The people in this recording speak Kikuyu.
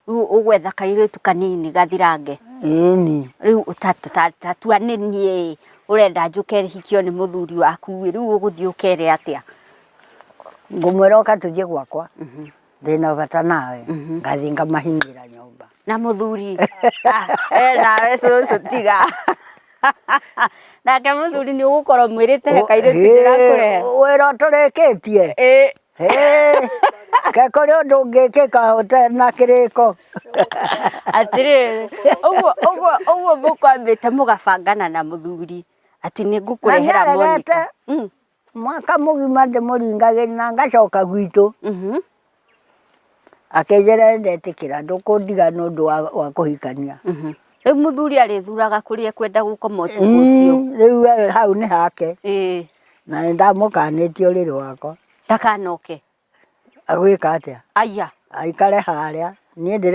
Rĩu ũgwetha kairĩtu kanini gathirange. Ĩni. Rĩu tatua nĩ niĩ ũrenda njũke hikio nĩ mũthuri waku ĩ, rĩu ũgũthiĩ ũkere atĩa? Ngũmwĩra ũka tũthiĩ gwakwa. Ndĩna bata nawe. Ngathiĩ ngamahingĩra nyũmba. Na mũthuri Ah, eh, nawe cũcũ tiga. Nake mũthuri nĩ ũgũkorwo mwĩrĩte he kairĩtu ndĩrakũrehe. Wĩra ũtũrĩkĩtie. Ĩ. Ke kũrĩ ũndũ ũngĩkĩka ũtarĩ na kĩrĩko. Atĩrĩrĩ, ũguo ũguo ũguo mũkwambĩte mũgabangana na mũthuri atĩ nĩ ngũkũrehera Na nĩaregete. Monica. Mwaka mũgima ndĩmũringagĩria na ngacoka gwitũ. Akĩnjĩra ndetĩkĩra ndũkũndiga nĩ ũndũ wa, wa kũhikania. Rĩu mũthuri arĩthuraga kũrĩa ekwenda gũkoma ũtukũ ũcio. Ii, Rĩu we hau nĩ hake. Ĩĩ. Na nĩ ndamũkanĩtie ũrĩrĩ wakwa. Ndakanoke. Agwĩka atĩa? Aya. Aikare harĩa. Niĩ ndĩre